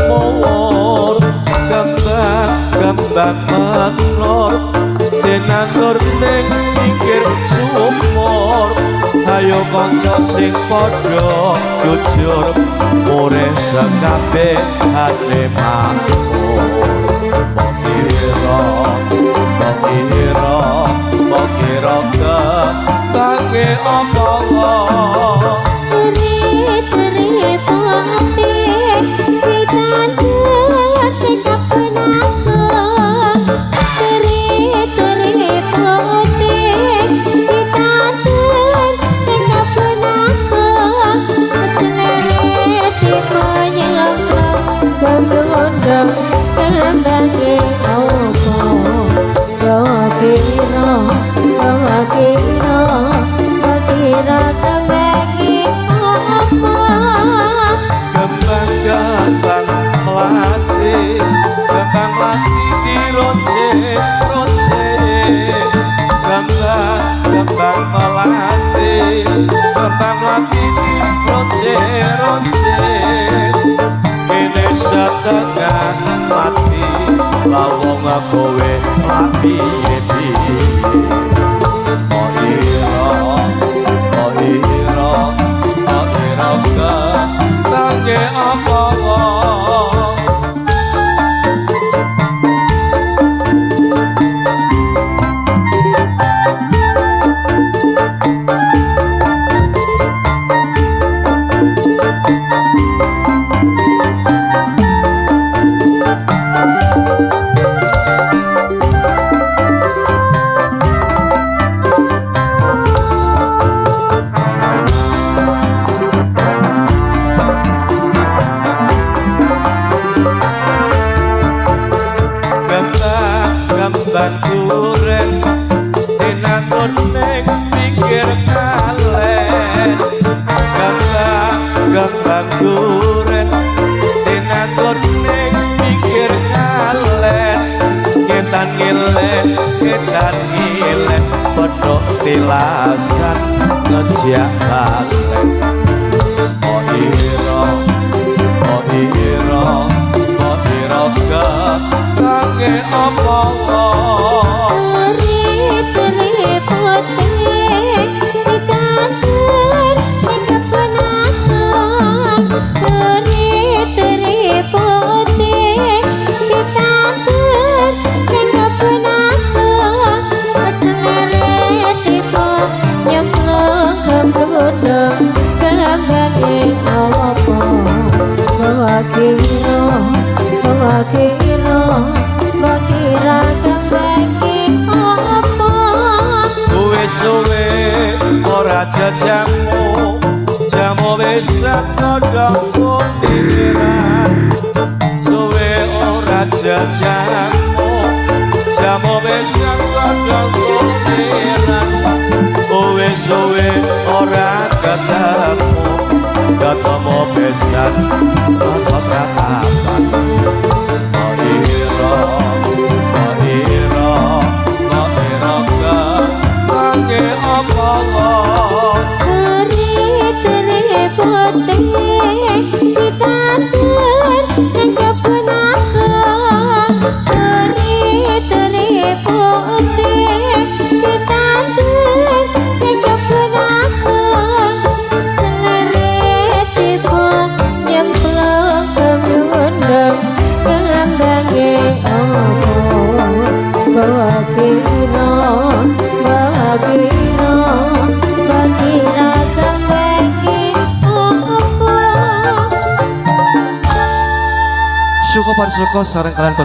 makmur. Kembang kembang menur dinandur ning pinggir sumur. Ayo kanca sing padha jujur murih sekabehane makmur. Mbok kira, mbok kira, mbok kira kembange apa? Kembang melati, kembang melati dironce ronce. Kembang kembang melati, kembang melati dironce ronce. Kene setengah mati, lawong kowe piye piye. Oh ira, oh ira, oh ira kembange apa? Kembang duren dinandur ning pinggir kalen. Kembang kembang duren dinandur ning pinggir kalen. Ngetan ngilen, ngetan ngilen, pedhok tilasan ngejak balen. Oh ira, oh ira, oh ira kembange apa? Suwe ora jajamu, jamu wis godhong kutiran. Suwe ora jajamu, jamu wis godhong kutiran. Suwe suwe ora ketemu, ketemu pisan ratapan. Oh ira, oh ira, oh ira kembange apa? Teri-teri putih ditandur nang kebon aku. Teri-teri putih ditandur nang kebon aku. Celere tiba nyemplung kemlundung kembange apa? Bawa kira, bawa kira, kira kembange apa? Syukur parsuko sareng kalian.